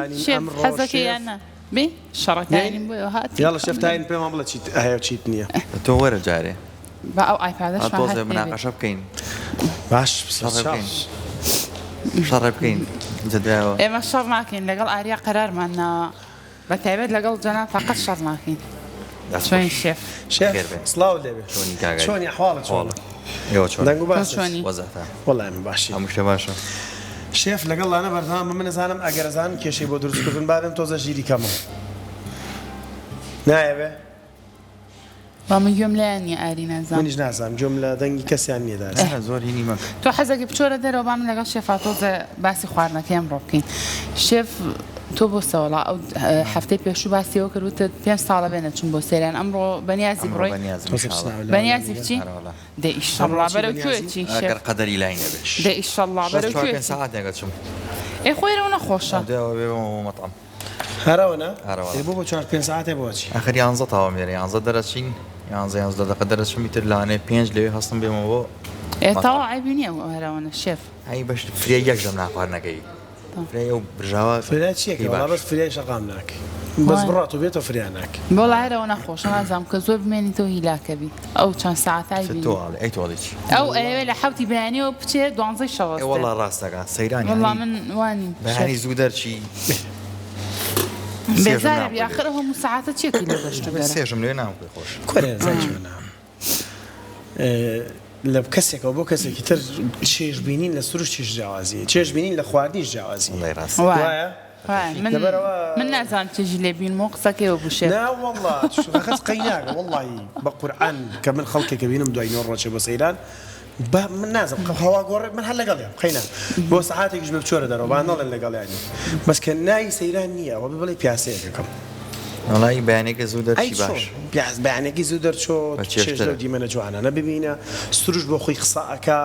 بزانین شێف ئەمڕۆ حەزەکەی شێف یان نا بێ شەڕەکانیم بۆیەوە هاتین یاڵە شێف تاین پێمان بڵێ چیت هەیە و چیت نییە. تۆ وەرە جارێ. با ئەو ها ئایپادەشمان هەر تۆزێ پێ بێ. مناقەشە بکەین. باش شەڕێ چاو. بکەین. شەڕێ بکەین جە دوایەوە. ئێمە شەڕ ناکەین لەگەڵ ئاریا قەرارمان ناوە بە تایبەت لەگەڵ جەنابتا قەت شەڕ ناکەین. دەست چۆنی خۆش. شێف؟ شێف خێر بێ. سڵاوت لێ بێ. چۆنی کاک ئاری؟ چۆنی ئەحواڵت چۆنە؟ ئەحواڵت. ئێوە چۆنن؟ دەنگ و تۆ باست؟ چۆنی؟ وەزعتان؟ وەڵا ئێمە باشین. هەموو شتێ باشە؟ شێف لەگەڵ لانە بەردەوام بە من ئەزانم ئەگەر ئەزانم کێشەی بۆ دروست کردن با بێم تۆزە ژیری کەمم نایەوێ؟ وا من گوێم لایان نیە ئاری نازانم. منیش نازانم گوێم لە دەنگی کەسیان نیە دارا. نا زۆر هینی مەکە. تۆ حەزەکەی بچۆرە دەرەوە با من لەگەڵ شێفا تۆزێ باسی خواردنەکەی ئەمڕۆ بکەین شێف تۆ بۆ سەوەڵا ئەو هەفتەی پێشوو باسی ئەوە کرد وتت پێنج ساڵە بێ نەچووم بۆ سەیران ئەمڕۆ بەنیازی ئەمڕۆ بڕۆی بەنیازم تۆزێ ئینشاڵڵا. بچنە ئەولاوە بەنیازی لانیگە. بچی ئەرە وەڵا. دەی ئەمڕۆ ئیشەڵڵا چی بەرەو کوێ بەنیازی؟ چی شێف ئەگەر قەدەری لای نەبێ. دەی ئیشەڵڵا بەس بەرەو چوار کوێ پێنج چی سەعاتێک ئەچم. ئێ خۆی رەو نەخۆشە. دوایەوە بێ بەمەوە بۆ مەتعەم. هەرەوەنە؟ ئەرە ئێ وەڵا. بۆ بۆ چوار پێنج سەعاتێ بۆ چی؟ ئاخر یانزە تەواوم لێرە یانزە دەرەچین یانزە یانزدە دەقە دەرەچم ئیتر لەوانەیە پێنج لەوێ هەستم بێمەوە بۆ ئێ مەتعەم. تەواو عەیبی نیە هەرەوەنە شێف. ئەی بەش فریای یەک ژەم ناخواردنەکەی. فریای ئەو برژاوە فریای چیەکەی پێی وەڵا باش. بەس فریای شەقام ناکەی بەس بڕات و بێتەوە فریا ناکەی. وەڵا هەرەوە نەخۆشە نازانم کە زۆر بمێنیتەوە هیلاکەبی ئەو چەند سەعاتە عەیبی تۆ نیە. ئەڵێ ئەی تۆ ئەڵێی چی؟ ئەو ئەیەوێ لە حەوتی بەیانیەوە بچێ دوانزەی شەو ئێ ئەستێ. وەڵا ڕاست دەکا سەیران وەڵا یانی من وانیم بەیانی شێف. زوو دەرچی سێژم بێزارە بی ناخۆی ئاخر لێ. ئەو هەموو سەعاتە چیەکی لە دەشت و دەرە. سێژم لێ ناخۆی خۆش. کورە زای چۆنە لە کەسێکەوە بۆ کەسێکی تر چێژ بینین لە سروشتیش جیاوازی چێژ بینین لە خواردنیش جیاوازی وەڵای ڕاست. وایە وایە من لەبەرئەوە من نازانم چێژی لێ بینم و قسەکەی وە بوو شێف. نا وەڵا خەس قەیناکە وەڵی بە قورعان کە من خەڵکێکە بینم دوای نۆ ڕۆچێ بۆ سەیران با من نازم قە هەوا گۆڕێ من هەر لەگەڵیان قەینا بۆ سەعاتێکیش بێ بچۆرە دەرەوە با نەڵێن لەگەڵیانی بەس کە نای سەیران نییە ئەوە بڵێ پیاسەیەکەکەم. وەڵایی بەیانێکە زوو ئەی دەرچی چۆن باش. پیاس بەیانێکی زوو دەرچۆ بە چێژ چێژترە. لەو دیمەنە جوانانە ببینە سروشت بۆ خۆی قسە ئەکا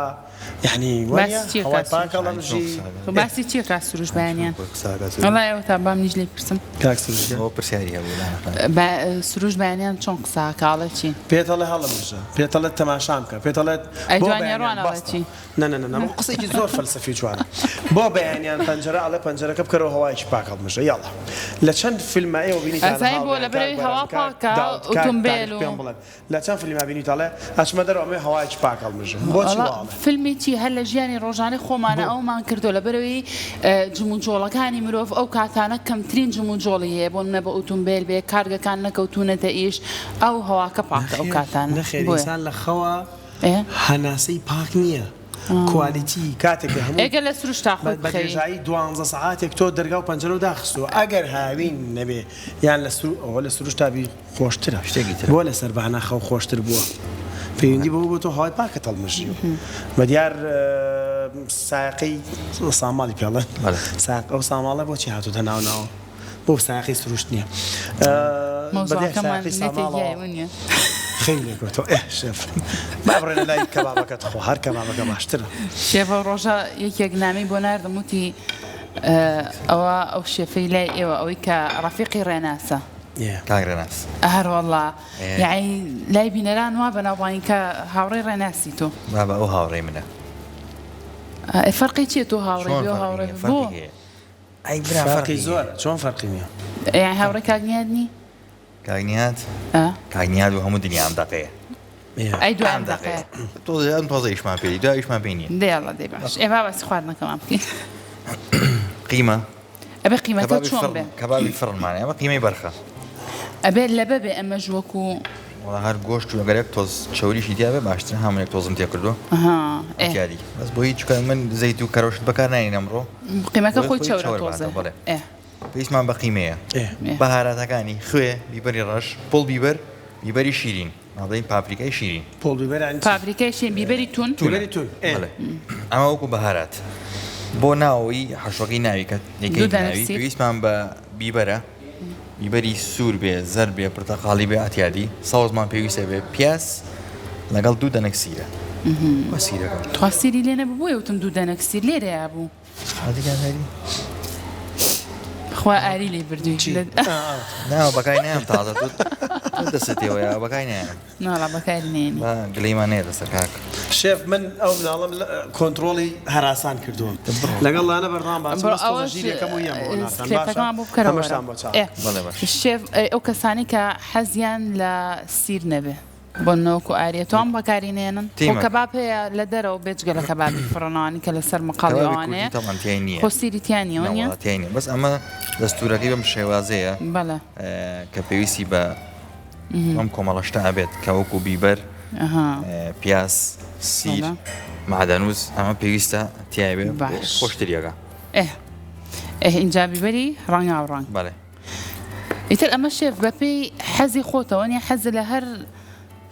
یەعنی باسی وانیە چی ئەکا هەوای سروشت؟ پاک ئەی چۆن هەڵەمژی قسە ئەکا؟ خۆ باسی چی ئەکا سروشت ئەی چۆن بەیانیان؟ خۆی قسە ئەکا سروشت؟ وەڵای ئەوەتا با منیش لێی پرسم. کاک سروشت گیان. ئەوە پرسیاری هەبوو لانەکان. با سروشت بەیانیان چۆن قسە ئەکا ئەڵێ چی؟ پێت ئەڵێ هەڵەمژە پێت ئەڵێت تەماشام کە پێت ئەڵێت ئەی بۆ جوانیە بەیانیان ڕوان ئەڵێ بەستە چی؟ نا نا نا قسەیەکی زۆر فەلسەفی جوانە بۆ بەیانیان پەنجەرە ئەڵێ پەنجەرەکە بکەرەوە هەوایەکی پاک هەڵمژە یاڵا لە چەند فیلما ئێوە بینیتانە ئەزانی بۆ هاوڕێیان کاک لەبەرەوەی هەوا بەرام کاک پاکە داود کاک تاریق ئوتومبێل و پێم بڵێن لە چەند فیلما بینیتە ئەڵێ ئەچمە دەرەوە ئەمەوێ هەوایەکی پاک هەڵمژم بۆچی وەڵا وا ئەڵێ فیلمی چی هەر لە ژیانی ڕۆژانەی خۆمانە بۆ ئەومان کردووە لەبەرەوەی جموجۆڵەکانی مرۆڤ ئەو کاتانە کەمترین جموجۆڵی هەیە بۆ نمونە بە ئوتومبێل بێ کارگەکان نەکەوتوونەتە ئیش ئەو هەواکە پاکە ئەو نەخێر کاتانە نەخێر بۆیە ئینسان لە خەوا ئێ هەناسەی پاک نییە quality کاتێک کە هەموو ئێگە لە سروشتا خۆت بە بخەوی. درێژایی دوانزە سەعاتێک تۆ دەرگا و پەنجەرەو داخستووە ئەگەر هاوین نەبێ یان لە سرو ئەوە لە سروشتا بی خۆشترە شتێکی ترە. بۆ لە سەربانا خەو خۆشتر بووە پەیوەندی بەوە بۆ تۆ هەوای پاکت هەڵمژی بە دیار سایەقەی ساماڵی پێڵێن بەڵێ. سایەق ئەو ساماڵە بۆچی هاتووتە ناو ناوە بۆ سایەقەی سروشت نییە بە دیار مەوزوعەکەمان سایەقەی لێ ساماڵەوە تێگیایە ونیە. خەوی لێ کەوتەوە ئێ شێف با بڕۆینە لای کەبابەکە تخوا هەر کەبابەکە باشترە. شێف ئەو ڕۆژە یەکێک نامەی بۆ ناردم وتی ئەوە ئەو شێفەی لای ئێوە ئەوەی کە ڕەفیقی ڕێناسە. کاک ڕێناس. هەروەڵا یەعنی لای بینەران وا بەناوبانگی کە هاوڕێی ڕێناسی تۆ. بابە ئەو هاوڕێی منە. ئێ فەرقی چیە تۆ هاوڕێی چۆن بی ئەو فەرقی هاوڕێ نیە بی بۆ؟ فەرقی هەیە ئەی برا فەرقی فەرقی هەیە. زۆرە چۆن فەرقی نیە؟ یەعنی هاوڕێی کاک نیاد نی؟ کاک نیاد ئا. کاک نیاد و هەموو دنیا ئەم دەقەیە. ئەی دوای ئەم ئەم دەقەیە دەقەیە. تۆزێ ئەم تۆزە ئیشمان پێ دی دوای ئیشمان پێی نییە. دەی ئەڵا دەی باش ئێ با باسی خواردنەکەمان بکەین. قیمە ئەبێ قیمەکە کەبابی چۆن فڕن بێ؟ کەبابی فڕنمان ئەمە قیمەی بەرخە. ئەبێ لەبە بێ ئەمەش وەکو. وەڵا هەر گۆشت و ئەگەر یەک تۆز چەوریشی تیا بێ باشترە ها من یەک تۆزم تێ کردووە. ئەها ئێ. ئیعتیادی بەس بۆ هیچ چونکە من زەیت و کەرەوشت بەکار ناینین ئەمڕۆ. قیمەکە بۆیە خۆی خۆی چەورە چەور تۆزێ باتە بەڵێ. ئێ. پێویستمان بە قیمەیە. ئێ. ئێ. بەهاراتەکانی خوێ، بیبەری ڕەش، پوڵ بیبەر، بیبەری شیرین. با بڵێین پاپریکای شیرین. پوڵ بیبەر یانی چی؟ پاپریکای شیرین بیبەری تون. تونە. بیبەری تون ئێ. بەڵێ. ئەمە وەکو بەهارات. بۆ ناوەوەی حەشوەکەی ناوی کە دوو یەکەی دانە ناوی سیر. پێویستمان بە بیبەرە. بیبەری سوور بێ، زەرد بێ، پرتەقاڵی بێ، ئەتیادی. سەوزمان پێویستە بێ، پیاز لەگەڵ دوو دەنک سیرە. کوا سیرەکەم؟ تخوا سیری لێ نەبوو بۆیە وتم دوو دەنک سیر لێرەیا بوو. خوا ئاری لێ بردووی چی؟ لە نا بەکای نایەم تازە تۆ. دەستت تێوەیە بەکاری نایەنم. ناڵا بەکاری نێنی. با گلەیمان نەیەتە سەر کاک. شێف من ئەو مناڵەم کۆنتڕۆڵی هەراسان کردووە لەگەڵ لانە بەردەوام باشم بڕۆ بەس تۆزە ئەوەش ژیرێکەم و یەم بۆ ناسان باشە سکرێپتەکەمان بۆ بکەرەوە وەرە ئەمەشتان بۆ چاک. ئێ بەڵێ باشە. شێف ئەو کەسانەی کە حەزیان لە سیر نەبێ بۆ نۆک و ئاریە تۆ ئەم بەکاری نێنن خۆ تیمەک. کەباب هەیە لە دەرەوە بێجگە لە کەبابی فڕنەوانی کە لەسەر مقەڵی کەبابی کوردی ئەوانەیە تەبعەن تیای نییە. خۆ سیری تیا نییە وەنیە؟ نەوەڵا تیای نییە بەس ئەمە دەستوورەکەی بەم شێوازەیە بەڵێ. کە پێویستی بە ئەم کۆمەڵە شتە ئەبێت کە وەکو بیبەر، پیاز، سیر، مەعدەنوس ئەمە پێویستە تیای بێ باش خۆشتریەکە. ئێ ئێ ئینجا بیبەری ڕەنگاو ڕەنگ. بەڵێ. ئیتر ئەمە شێف بەپێی حەزی خۆتەوە نیە حەز لە هەر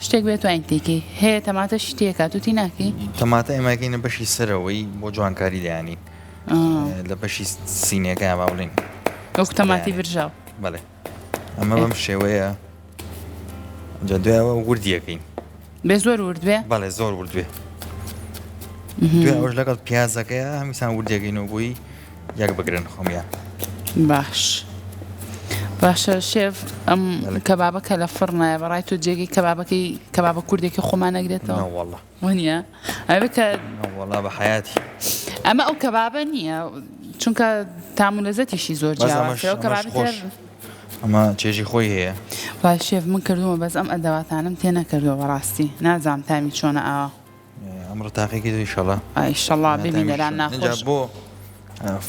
شتێک بێت توانین تێکی هەیە تەماتەشی تێکا تو تی ناکەی؟ تەماتە ئێمە ئەکەینە بەشی سەرەوەی بۆ جوانکاری دەیانین لە بەشی سینەکە با بڵێین وەکو تەماتی برژاو. بەڵێ. ئەمە بەم شێوەیە جا دوایەوە وردیەکەین بێ زۆر ورد بێ بەڵێ زۆر ورد بێ دوای ئەوش لەگەڵ پیازەکەی هەمیسان وردێکەینەوە بۆی یەک بگرن خۆمیان باش باشە شێف ئەم کەبابە کە لە فڕنایە بەڕای تۆ جێگەی کەبابەکەی کەبابە کوردێکی خۆمان نەگرێتەوە نەوەڵە وەنیە ئەوێ کە وەڵا بە حەیاتی. ئەمە ئەو کەبابە نییە چونکە تام و لەزەتیشی زۆر بەس ئەمەش جیاوازترە ئەو ئەمەش کەبابی خۆش تر ئەمە چێژی خۆی هەیە. وای شێف من کردوومە بەس ئەم ئەدەواتانەم تێ نەکردووە بەڕاستی نازانم تامی چۆنە ئاوا. ئەمڕۆ تاقیکەی تۆ ئیشەڵا. ئیشەڵا بێ بینەران ئینجا ناخۆش. بۆ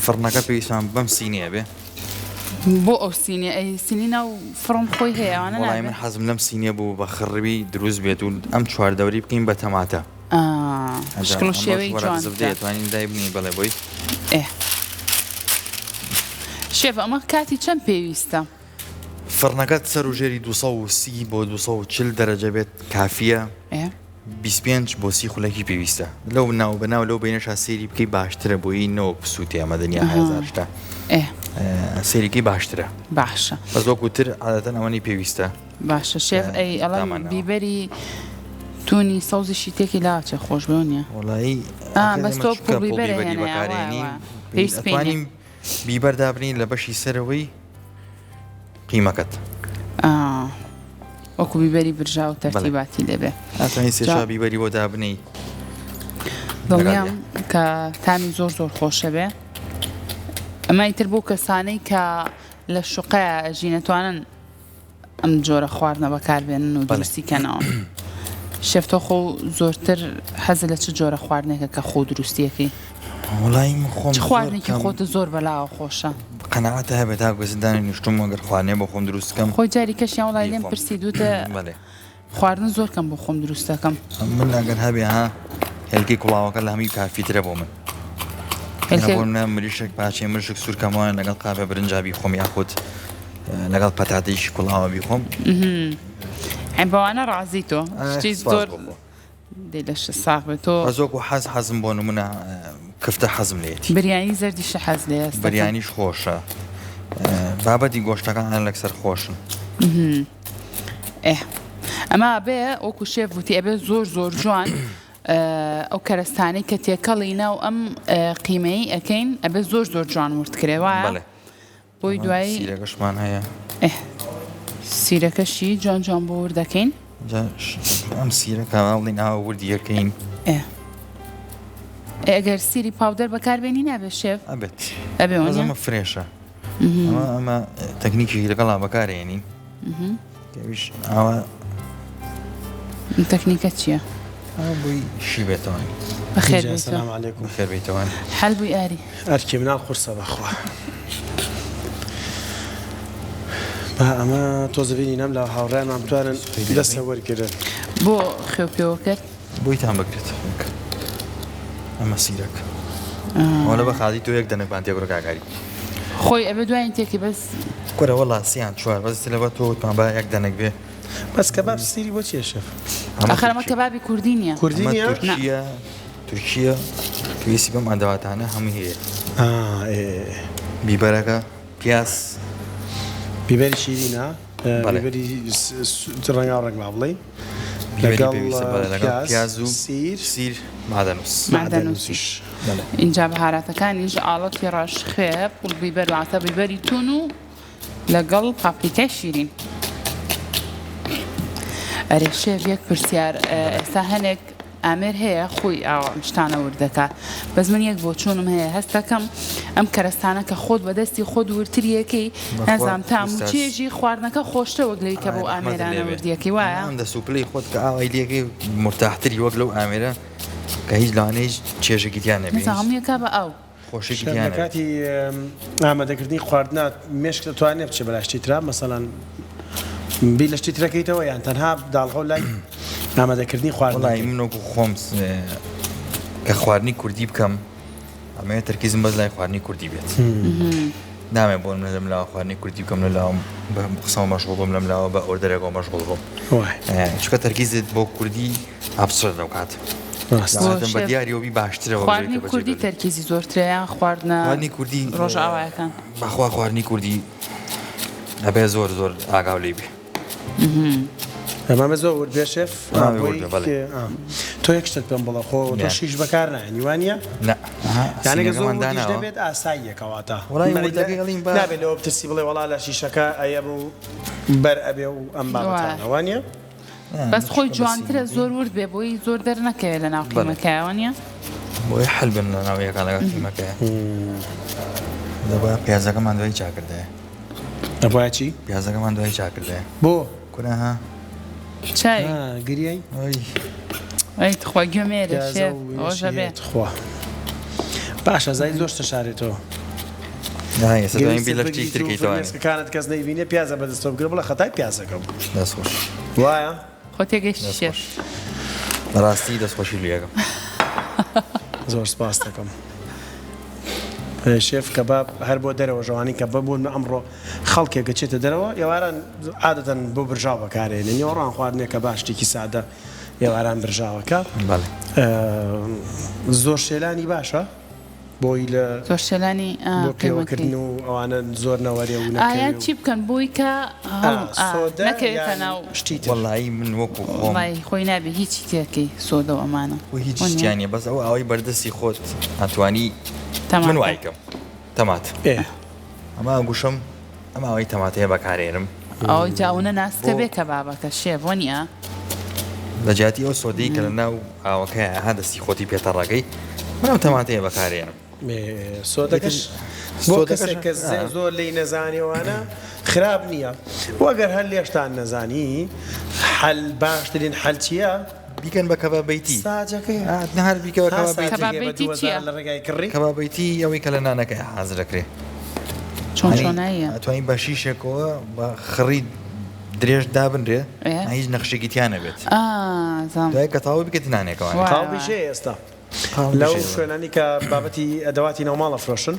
فڕنەکە پێویستمان بەم سینیە بێ. بۆ ئەو سینیە ئەی سینی ناو فڕن خۆی هەیە ئەوانە وەڵای نابێ؟ من حەزم لەم سینیە بوو بە خڕبی دروست بێت و ئەم چواردەوری بکەین بە تەماتە. ئا ئەجا شکڵ و ئەمەش شێوەی وەرەق جوان زبدەیە بکە. توانین دایبنێین بەڵێ بۆی. ئێ شێف ئەمە کاتی چەند پێویستە؟ فڕنەکەت سەر و ژێری 230 بۆ 240 دەرەجە بێت کافیە. ئێ 25 بۆ 30 خولەکی پێویستە لەو ناو بەناو لەو بەینەشا سەیری بکەی باشترە بۆیی نەوەک بسووتێ ئەمە دنیا هەزار شتە ئێ سەیریکەی باشترە باشە بەس وەکو تر عادەتەن ئەوەنەی پێویستە باشە شێف ئەی ئەڵێم دامانناوە. بیبەری تونی سەوزیشی تێکی لاچێ خۆش بێ نییە وەڵایی ئا ئاخر بەس ئێمە تۆ چونکە پوڵ پوڵ بیبەر بیبەری هێنایە وایە بەکارێنین وایە پێویست پێی نییە ئەتوانین بیبەر دابنین لە بەشی سەرەوەی قیمەکەت. ئا وەکو بیبەری برژاو بەڵێ. تەرتیباتی لێبێ ئەتوانی سێ جا چوار بیبەری بۆ دابنێی لەگەڵ دڵنیام یە. کە تامی زۆر زۆر خۆشە بێ ئەمە ئیتر بۆ کەسانەی کە لە شوقەیە ئەژین ئەتوانن ئەم جۆرە خواردنە بەکاربێنن و بەڵێ. دروستی کەنەوە. شێف تۆ خۆ زۆرتر حەزت لە چ جۆرە خواردنێکە کە خۆو دروستیەکەی؟ وەڵایی من خۆم چ زۆر خواردنێکی کەم خۆتت زۆر بەلاوە خۆشە؟ قەناعەتە هەبێ تاکو ئێستا دانەنیشتووم ئەگەر خواردنێ بۆ خۆم دروست کەم خۆی جاری کەشیان وەڵای لێم بیخۆم. پرسی دوتە بەڵێ. خواردن زۆر کەم بۆ خۆم دروست دەکەم. من ئەگەر هەبێ ها هێلکەی کوڵاوەکە لە هەمووی کافیترە بۆ من. هێلکە بۆ نمونە مریشک پاچەی مریشک سوور کەمەوە لەگەڵ قاپێ برنجا بیخۆم یاخود لەگەڵ پەتاتەیەکی کوڵاوە بیخۆم. ئەی بەوانە ڕازی تۆ شتی سوپاس زۆر بۆ خوا. دەی لەشت ساغ بێت تۆ بەس وەکو حەز حەزم بۆ نمونە کفتە حەزم لێیەتی. بریانی زەردیشە حەز لێ ئێستا. بریانیش خۆشە. بابەتی گۆشتەکان هەر لەکسەر خۆشن. ئێ ئەمە ئەبێ وەکو شێف وتی ئەبێ زۆر زۆر جوان ئەو کەرەستانەی کە تێکەڵی ناو ئەم قیمەیی ئەکەین ئەبێ زۆر زۆر جوان ورد کرێ وایە؟ بەڵێ. بۆی دوایی سیرەکەشمان هەیە. ئێ سیرەکەشی جوان جوان بۆ ورد دەکەین. جا ئەم سیرەکە بڵێین ئاوا وردی ئەکەین. ئێ ئەگەر سیری powder بەکاربێنی نابێ شێف؟ ئەبێت. ئەبێ بەس وەنیە؟ ئەمە fresh ە. ئەمە ئەمە تەکنیکی لەگەڵا بەکارێنین. ئەویش ئاوا تەکنیکە چییە؟ ئاوا بۆی شی بێتەوە. بەخێر بێیتەوە. سلام علیکم. بەخێر بێیتەوە. حەل بووی ئاری. ئەرکی مناڵ قورسە بەخوا. با ئەمە تۆزە بینینم لە هاوڕێیانمان بتوانن دەستە وەرگرن. بۆ خێو پێوە کرد؟ بۆیتان بگرێت. ئەمە سیرەک. ئەوە لە بەخازی تۆ یەک دەنک بان تێکڕۆ کاکاری. خۆی ئەبێ دوایین تێکی بەس. کورە وەڵا سیان چوار بەس لەبەر تۆ وتمان با یەک دەنک بێ. بەس کەباب سیری بۆ چیە شێف؟ ئەخر ئەمە کەبابی کوردی نییە. کوردی ئەمە نییە؟ تورکییە تورکییە پێویستی بەم ئەدەواتانە هەمووی هەیە. ئا ئێ. بیبەرەکە پیاز. بیبەری شیرینە؟ بەڵێ. بیبەری ڕەنگاو ڕەنگ با بڵێین. بیبەری لەگەڵ پێویستە بەڵێ لەگەڵ پیاز، پیاز و سیر، سیر، مەعدەنووس. مەعدەنووسیش. بەڵێ. ئینجا بەهاراتەکانیش ئاڵەتی ڕەش، خوێ، پوڵ بیبەر واتە بیبەری تون و لەگەڵ پاپریکای شیرین. ئەرێ شێف یەک پرسیار ئێستا هەنێک ئامێر هەیە خۆی ئاوا ئەم شتانە ورد دەکات بەس من یەک بۆچوونم هەیە هەست دەکەم ئەم کەرەستانە کە خۆت بەدەستی خۆت وردتریەکەی نازانم تام و چێژی خواردنەکە خۆشترە وەک لەوی کە بەو ئامێرانە وردیەکەی وایە؟ ئەم دەست و پلەی خۆت کە ئاوای لێکەی مورتاحتری وەک لەو ئامێرە کە هیچ لەوانەیە هیچ چێژێکی تیا نەبێ نازانم هەمووی ئەکا بە ئاو. خۆشیەکی شەر تیا لە نەبێ. کاتی ئامادەکردنی خواردنا مێشکت ئەتوانێ بچێ بەلای شتی ترا مەسەلەن بیر لە شتی ترەکەیتەوە یان تەنها داڵغەو لای ئامادەکردنی وەڵی خواردنەکەی؟ من وەکو خۆم کە خواردنی کوردی بکەم ئەمەوێت تەرکیزم بەس لای خواردنی کوردی بێت نامێ بۆ منە لەم لاوە خواردنی کوردی بکەم لە لاوم بە قسەوە مەشغوڵ بم لەم لاوە بە order ێکەوە مەشغوڵ بم چونکە تەرکیزت بۆ کوردی ئابسرە لەو کات بە دیاریەوە بی باشترە خواردنی کوردی تەرکیزی زۆرترە یان خواردنە خواردنی کوردی ڕۆژئاوایەکان؟ بەخوا خواردنی کوردی ئەبێ زۆر زۆر ئاگاو لێی بێ. ئەمە زۆر ورد بێ شێف تۆ یەک شتت پێم بڵێ خۆ تۆ شیش بەکار نایەنی وانە؟ نا یانەگە زۆر وردیش نەبێت ئاساییە کەواتە نابێت لەوە بترسی بڵێ وەڵا لە شیشەکە ئەیەم و بەر ئەبێ و ئەم بابەتانە وانە؟ بەس خۆی جوانترە زۆر ورد بێ بۆی زۆر دەرنەکەوێت لە ناو قیمەکەیا وانیە؟ بۆی حل بن لە ناو یەکان لەگەڵ قیمەکەیا دەبا پیازەکەمان دوای چاکردایە دەبایە چی؟ پیازەکەمان دوای چاکردایە بۆ؟ کورە ها چای گریای؟ ئەی تخوا گوێ مێرە شێف ئەوەشە بێ تخوا باشە زای زۆر شتە شارێتەوە فرمێسکەکانت کەس نەیبینێ پیازە بەدەستەوە بگرە بڵێ خەتای پیازەکە بوو. دەست خۆش. وایە؟ خۆ تێگەیشتی شێف. بەڕاستی دەست خۆشی لێکەم. زۆر سپاس دەکەم. شێف کەباب هەر بۆ دەرەوە ژەوانی کە بەبوون ئەمڕۆ خەڵکێک گەچێتە دەرەوە ئێواران عادەتەن بۆ برژاو بەکارێنێ نیوەڕان خواردنێک کە باش شتێکی سادە ئێواران برژاوەکە زۆر شێلانی باشە بۆی لە زۆر شێلانی بۆ پێوەکردن و ئەوانە زۆر نەوەرێ و ئایا چی بکەن بۆی کە نەکەوێتە ناو شتی تر وەڵایی من وەکو خۆم وەڵایی خۆی نابێ هیچی تێکەی سۆدە و ئەمانە و هیچ شتیان نیە بەس ئەو ئاوەی بەردەستی خۆت ئەتوانی من وایکەم تەمات ئێ ئەمە گوشم ئەم ئاوەی تەماتەیە بەکارێنم ئەوەی جا ئەونە ناسکە بێ کەبابەکە شێف وەنیە؟ لە جیاتی ئەو سۆدەی کە لە ناو ئاوەکەیە ئەها دەستی خۆتی پێ تەڕەکەی من ئەو تەماتەیە بەکارێنم. سۆدەکەش بۆ کەسێک کە زۆر لێی نەزانێ وانە خراپ نییە وەگەر هەر لێشتان نەزانی حەل باشترین حەل چییە؟ بیکەن بە کەبابەیتی ساجەکەی هەر بیکە بە کەبابەیتی کەبابەیتی چییە؟ لە ڕێگای کڕی کەبابەیتی ئەوەی کە لە نانەکەی حازر دەکرێ چۆن چۆناییە؟ ئەتوانی بە شیشێکەوە بە خڕی درێژ دابنرێ هیچ نەخشێکی تیا نەبێت دوای کە تەواو بکەیت نانێکەوە قاڵبیش هەیە ئێستا لەو شوێنانی کە بابەتی ئەدەواتی ناوماڵ ئەفرۆشن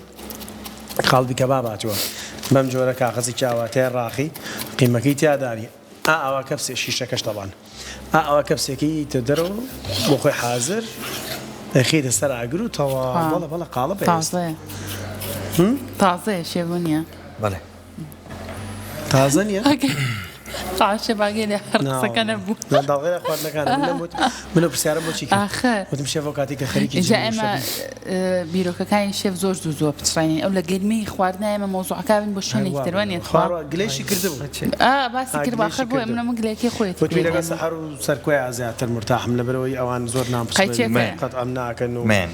قاڵبی کەباب هاتووە بەم جۆرە کاغەزێکی ئاواتەیە ڕاخی قیمەکەی تیادانی ئا ئاوا کەپسێ شیشەکەش تەبان ئا ئاوا کەپسێکی ئیتە دەرەوە بۆ خۆی حازر ئەخیتە سەر ئاگر و تەوا بەڵێ بەڵێ قاڵب تازەیە تازەیە شێوە نییە بەڵێ تازە نییە؟ باشە باگەی لە هەر قسەکە نەبوو. نا داڵغەی لە خواردنەکانە من نەموت من ئەو پرسیارەم بۆ چی کرد ئاخر وتم شێف ئەو کاتەی کە خەریکی ئینجا جنێو ئێمە شەبی بیرۆکەکانی شێف زۆر زوو زووە پچڕێنین ئەو لە گەرمی خواردنا ئێمە مەوزوعەکە بین بۆ هەر شوێنێکی وا تر بوو وانیە تخوا خوا گلەیشی کردبوو ئا باسی ئا کرد گلەیشی ئاخر بۆیە کردبوو من ئەمە گلەیەکەی خۆیەتی وتمی پێ لەگەڵ دێنم سەحەر و سەرکۆیا زیاتر مورتاحم لەبەرئەوەی ئەوان زۆر نان پچڕێنن قەیچێکە قەتعم ناکەن و من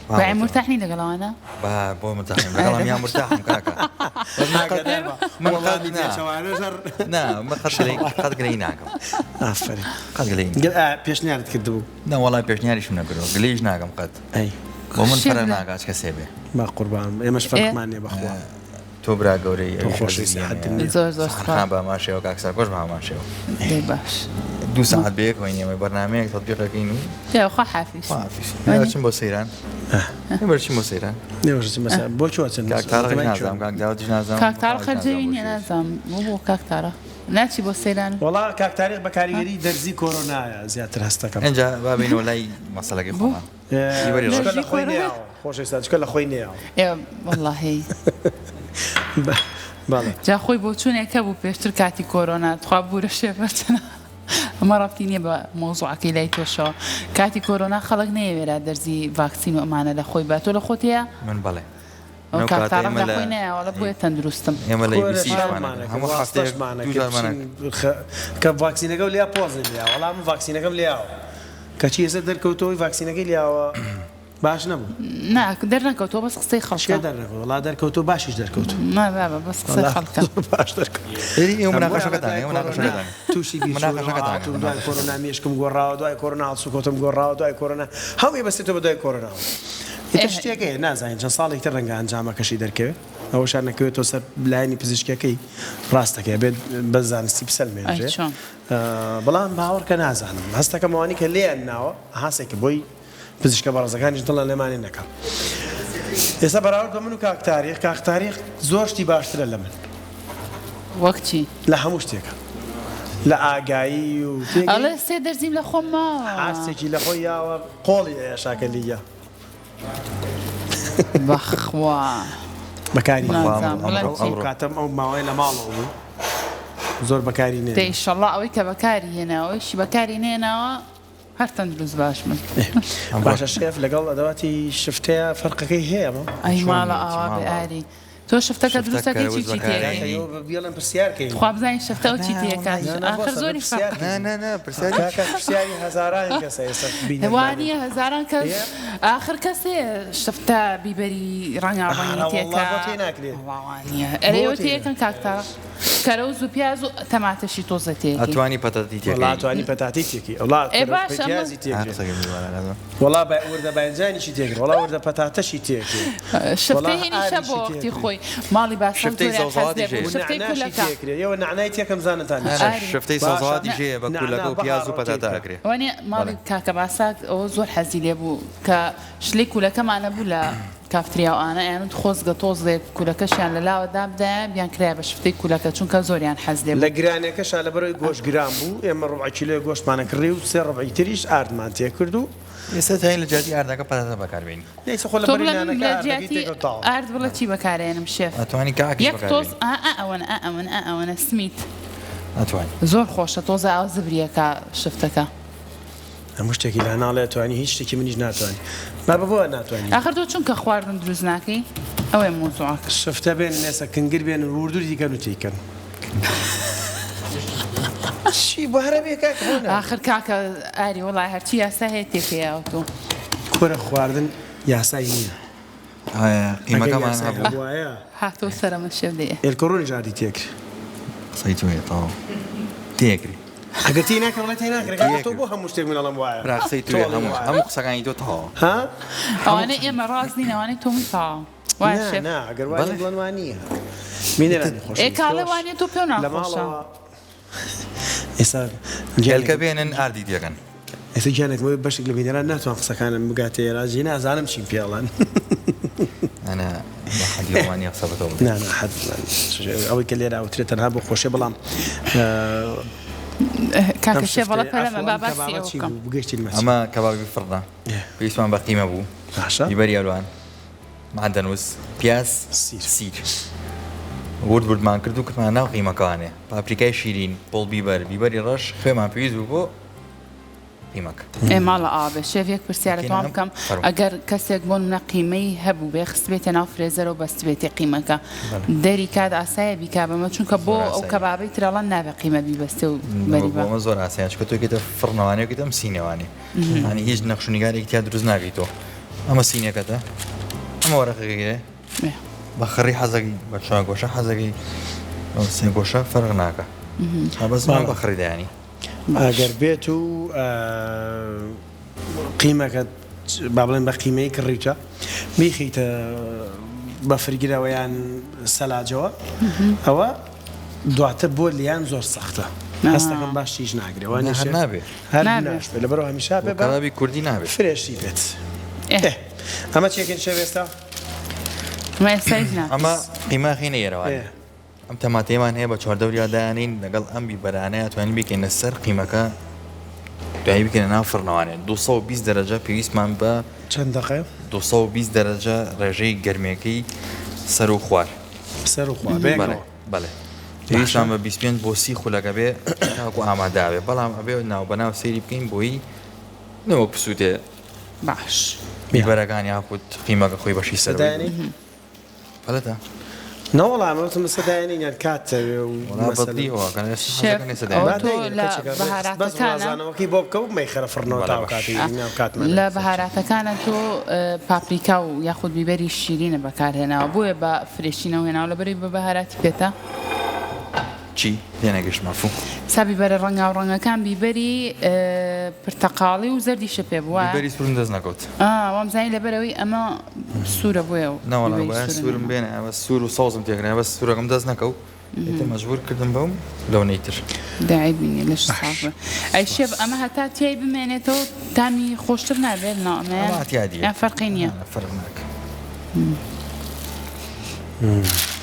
بەعی مورتاح نی لەگەڵ ئەوانە؟ با بۆ مرتاحم لەگەڵم یا مرتاحم کاکە بەس من قەت من قەت وەڵامی نا پێچەوانەش هەر نا من قەت گلەیی قەت گلەیی ناکەم ئافەرین قەت گلەیی گل ئا پێشنیارت کردبوو نا وەڵای پێشنیاریشم نەکردووە گلەییش ناکەم قەت ئەی بۆ من شێف فەرق لە ناکا چ کەسێ بێ با قوربان ئێمەش ئێ فەرقمان نییە بەخوا تۆ برا گەورەی تۆ ئەویش خۆشەویستی ئەزیزی حەدم ئێمەیە نییە. زۆر زۆر سەحەر سوپاس. خان بە هەمان شێوە کاک سەرکۆش بە هەمان شێوە دەی باش. دوو سەعات بەیەکەوەین ئێمە بەرنامەیەک تەتبیق ئەکەین و یا خوا حافیز. خوا حافیز. ئێوە چن بۆ سەیران؟ ئێوە چن بۆ سەیران؟ ئێوەش چن بۆ سەیران؟ بۆ کوێ ئەچن؟ کاک تارقیش نازانم کاک داودیش نازانم کاک تارق هەر جەوی نییە نازانم بۆ بۆ کاک تارق ناچی بۆ سەیران؟ وەڵا کاک تاریق بە کاریگەری دەرزی کۆرۆنایە زیاتر هەستەکەم. ئینجا با بێینەوە لای مەسەلەکەی خۆمان. بیبەری ڕەش. چونکە لە خۆی نەیاوە خۆشەویستان چونکە لە خۆی نەیاوە. ئێ وەڵاهی. بەڵێ. جا خۆی بۆچوونێک هەبوو پێشتر کاتی کۆرۆنا تخوا بورە شێفە چەنە ئەمە ڕەبتی نییە بە مەوزوعەکەی لای تۆشەوە کاتی کۆرۆنا خەڵک نەیەوێرا دەرزی ڤاکسین و ئەمانە لە خۆی با تۆ لە خۆت هەیە؟ من بەڵێ. ئەو لەو کاک کاتە تارق ئێمە لە لە خۆی نایەوە ئەڵێ بۆیە تەندروستم. ئێمە لە کۆرە ABC شەرمانە ئیشمانەکرد کرد هەموو هەفتەیەک واستەشمانە دوو کرد جارمانە بچین خ کە ڤاکسینەکەو لیا پۆزی لیاوە وەڵا من ڤاکسینەکەم لیاوە کەچی ئێستا دەرکەوتەوەی ڤاکسینەکەی لیاوە باش نەبوو. نا دەرنەکەوتووە بەس قسەی چێ خەڵکە. دەرنەکەوت وەڵا دەرکەوتووە باشیش دەرکەوتووە. نا بابە بەس قسەی وەڵا خەڵکە. زۆر باش دەرکەوت. ئێری ئێوە بۆیە ئەڵێ مناقەشەکەتان دوای ئێوە کۆرۆنا مناقەشەکەتان تووشی بیرچوونەوە مناقەشەکەتان هاتووم دوای مناقەشەکەتان. کۆرۆنا مێشکم گۆڕاوە دوای کۆرۆنا هەڵسوکەوتم گۆڕاوە دوای کۆرۆنا هەمووی بەستێتەوە بە دوای کۆرۆناوە. ئیتر ئێه. شتێک هەیە نازانین چەند ساڵێکی تر ڕەنگە ئەنجامەکەشی دەرکەوێت ئەوەشیان نەکەوێتەوە سەر لایەنی پزیشکیەکەی ڕاستەکەی ئەبێت بە زانستی ئەی بسەلمێنرێ چۆن؟ بەڵام باوەڕکە نازانم هەستەکەم ئەوانەی کە لێیان ناوە هاسێکە بۆی پزیشکە بەڕێزەکانیش دڵیان لێمانێ نەکا. ئێستا بەراورد بە من و کاک تاریق، کاک تاریق زۆر شتی باشترە لە من. وەک چی؟ لە هەموو شتێکا. لە ئاگایی و تێگەی. ئەڵێ سێ دەرزیم لە خۆم ماوە. ئاستێکی لە خۆی یاوە قۆڵی ئەیەشا کە لیگە. بەخوا. بەکاری نازانم بڵێم چی. ئەو کاتەم ئەو ماوەیە لە ماڵەوە بوو زۆر بەکاری دە نێنا. ئیشەڵا ئەوەی کە بەکاری هێناوە ئەویشی بەکاری نێناوە. هەر تەندروست باش بن. باشە شێف لەگەڵ ئەدەواتی شفتەیە فەرقەکەی هەیە ئەمە؟ ئەی چۆن ماڵە چ ئاوا بێ ماڵە ئاری تۆ شفتەکە شفتە دروستەکەی چی کەرەوز چی تێکەی بەکارێنی بیڵێن پرسیار کەین تخوا بزانین شفتە ئەو چی نا تێکات وەڵای نا نا ئاخر بۆسە بە زۆری پرسیار فەرقە نا کەین نا نا پرسیاری کاکە پرسیاری هەزاران کەسە ئێستا بینەرمانن وانیە هەزاران کەس ئێ ئاخر کەسێ شفتە بیبەری ڕەنگا ڕەنگی ئارە وەڵا تێکا بۆ تێ ناکرێ وەڵا وانیە ئەرێ بۆ ئەوە تێ تێکەن کاک تارق کەرەوز و پیاز و تەماتەشی تۆزە تێکەی. ئەتوانی پەتەتی وەڵا تێکەی. ئەتوانی پەتاتەی تێکەی وەڵا ئێ کەرەوز باشە ئەمە پیازی ها تێکرێ قسەکەم بیوارە نازم. وەڵا بە وردە باینجانیشی تێکرێ وەڵا وردە پەتاتەشی تێکرێ وەڵا شفتەی هینیشە بۆ ئاریشی وەختی تێکرێ خۆی ماڵی باساک شفتەی زۆریان حەز سەوزەواتیش لێ بوو هەیە. شفتەی نەعناشی کولەکە. تێکرێ ئێوە نەعنای تێکەم زانتان نا نا چیە ئاری. شفتەی باشە سەوزەواتیش نە هەیە بە نەعنا کولەکە و پیاز و بەهاڕەوە پەتاتە تێکە. ئەکرێ. وەنیە ماڵی بەڵێ. کاکە باساک ئەوە زۆر حەزی لێ بوو کە شلەی کولەکەمان ئەبوو لە کافتریا و ئانە ئەیانوت خۆزگە تۆزێک کولەکەشیان لە لاوە دابدایە بیانکرایە بە شفتەی کولەکە چونکە زۆریان حەز لێ لە بوو. گرانیەکەشا لەبەرئەوەی گۆشت گران بوو ئێمە ڕوبعە کیلۆیەک گۆشتمان ئەکڕی و سێ ڕوبعی تریش ئاردمان تێکرد و. ئێستا تاین لە جیاتی ئاردەکە پەتاتە بەکار بێنی. نەیسە خۆ لە تۆ بەری بڵێ من نانەکە لە ئاردەکەی جیاتی تێکەوت تەواو. ئارد بڵێ چی بەکارێنم شێف؟ ئەتوانی کاکیش یەک بەکار تۆز بێنی. ئا ئا ئەوەنە ئا ئەوەنە ئا ئەوەنە سمیت. ئەتوانی. زۆر خۆشە تۆزە ئاوا زبریەکە شفتەکە. هەموو شتێکی لا ناڵێ ئەتوانی هیچ شتێکی منیش ناتوانی بابە بۆ ناتوانی. ئاخر تۆ چونکە خواردن دروست ناکەی ئەوەیە مەوزوعەکە. شفتە بێنن ئێستا کنگر بێنن وردور دیکەن و تیکەن. چی بۆ هەرە بێ کاکە بۆ نابێ. ئاخر کاکە ئاری وەڵا هەرچی یاسا هەیە تێکەیاوە تۆ. کورە خواردن یاسای نییە. ئەگەر قیمەکەمان یاسای هەبوو. هەبوایە. هاتەوە سەرەمە شێف دەیە. ئێلکۆرۆنیش ئاردی تێکرێ. قسەی تۆیە تەواو تێکرێ. ئەگەر تێی ناکرێ وەڵای تێی ناکرێ کاکە تۆ بۆ هەموو شتێک من ئەڵێم وایە. برا قسەی تۆ تۆیە ئەڵێی هەموو وایە. هەموو قسەکانی تۆ تەواوە. ها؟ ئەوانەی ئێمە ڕاست نین ئەوانەی تۆ من تەواو. وایە نا شێف؟ نا ئەگەر وایە بەڵێ. بڵێن وا نییە. بینەرانی ئێ خۆشەویست کاڵێ تۆش وانیە تۆ پێو لە ناخۆشە. ماڵەوە ئێستا هێلکە گیانێکم بێنن ئاردی تێکەن. ئێستا گیانێکم ئەوەی بەشێک لە بینەران ناتوان قسەکانم بگاتە ئێرە جی نازانم چیم پێ ئەڵێن. ئەنا بە حەدی خۆمان نییە قسە بە تۆ بکەین. نا نا حەد ئەوەی کە لێرە ئەوترێت تەنها بۆ خۆشیە بەڵام کاکە ئەم شێف بەڵێ شفتەیە پەلەمە عەفو با ئەم باسی کەبابە ئەوە چی بکەم. بوو بگەیشتینمە چی؟ ئەمە کەبابی فڕنە پێویستمان بە قیمە بوو باشە. بیبەری ئەلوان معدەنوس پیاز سیر. سیر ورد وردمان کرد و کردمان ناو قیمەکانێ پاپریکای شیرین پۆڵ بیبەر بیبەری ڕەش خوێمان پێویست بوو بۆ قیمەکە. ئێ ماڵە ئاوا بێ شێف یەک پرسیارە کەینە تەوام ئەم بکەم فەرموو. ئەگەر کەسێک بۆ نمونە قیمەی هەبوو بێ خستبێتە ناو فرێزەرەوە بەستبێتی قیمەکە بەڵێ. دەری کات ئاسایە بیکا بەمە چونکە بۆ زۆر ئەو ئاساییە. کەبابەی تر ئەڵێن نابێ قیمە بیبەستێ و بەری بۆ بە. ئەمە زۆر ئاسایە چونکە تۆ کەیتە فڕنەوانێ و کەیتە ئەم سینەوانێ یانی هیچ نەخش و نیگارێکی تیا دروست ناکەی تۆ ئەمە سینەکەتە ئەمە وەرەقەکەی گرێ بە خڕی حەزەکەی بە چوارگۆشە حەزەکەی بە سێ گۆشە فەرق ناکا بەس ئەمە بە خڕی دایانی. ئەگەر بێت و قیمەکەت با بڵێن بە قیمەی کڕیوتە بیخیتە بەفرگرەوە یان سەلاجەوە ئەوە دواتر بۆ لیان زۆر سەختە هەستەکەم باش تیژ ناگرێ وانیە هەر شێف؟ نابێ. هەر نابێ. ناشبێ لەبەرئەوە هەمیشە بۆ بێ بە کەبابی کوردی نابێ. فرێشی بێت. ئێ. ئێ ئەمە چیەکەین شێف ئێستا؟ ئەمە ئێستا هیچ ناکەین. ئەمە قیماخی نەیەرەوانێ. ئێ. ئەم تەماتەیەمان هەیە بە چواردەوریا دایانین لەگەڵ ئەم بیبەرانەیا توانین بیکەینە سەر قیمەکە دوایی بکەینە ناو فڕنەوانێ 220 دەرەجە پێویستمان بە چەند دەقەیە؟ 220 دەرەجە ڕێژەی گەرمێکەی سەر و خوار سەر و خوار بەڵێ بەیەکەوە بەڵێ پێویستمان بە 25 بۆ 30 خولەکە بێ تاکو ئامادە بێ بەڵام ئەبێ ناو بەناو سەیری بکەین بۆی نەوەک بسووتێ باش بیبەرەکان یاخود قیمەکە خۆی بەشی سەرەوەی دایانی؟ پەلەتە؟ نەوەڵا ئەمە وتم ئێستا دایەنین یان کات تەوێ و وەڵا مەسەلەن بەدڵی ئەوە کە ئێستا شێف حەزەکەن ئێستا ئەوە با دایەنین. تۆ داینێن لە کەچێکە ڕێکخست بەس بەهاراتەکانە ڕازانەوەکەی بۆ بکە و مەیخەرە فڕنەوە بەڵێ تا ئەو باش. کاتەی ناو کاتمان لە هەیە. بەهاراتەکانە تۆ پاپریکا و یاخود بیبەری شیرینە بەکارهێناوە بۆیە بە فرێشینەوە هێناوە لەبەرئەوەی بە بەهاراتی پێتە. چی؟ تێنەگەشتم عەفوو. سا بیبەرە ڕەنگاو ڕەنگەکان بیبەری پرتەقاڵی و زەردیشە پێ بوو وایە؟ بیبەری سوورم دەست نەکەوت. ئا وامزانی لەبەرئەوەی ئەمە سوورە بۆیە نەوەڵا بیبەری بایە سوورم سوورم هێنا. بێنایە بەس سوور و سەوزم تێکرایە بەس سوورەکەم دەست نەکەوت ئیتر مەجبوور کردم بەو لەونەی تر. دە عەیبی نیە لەشت ساغ بێ. ئەی شێف ئەمە هەتا تیای بمێنێتەوە تامی خۆشتر نابێت نا ئەمەیان ئەمە اعتیادیە. یان فەرقی نیە؟ نا نا فەرق ناکا.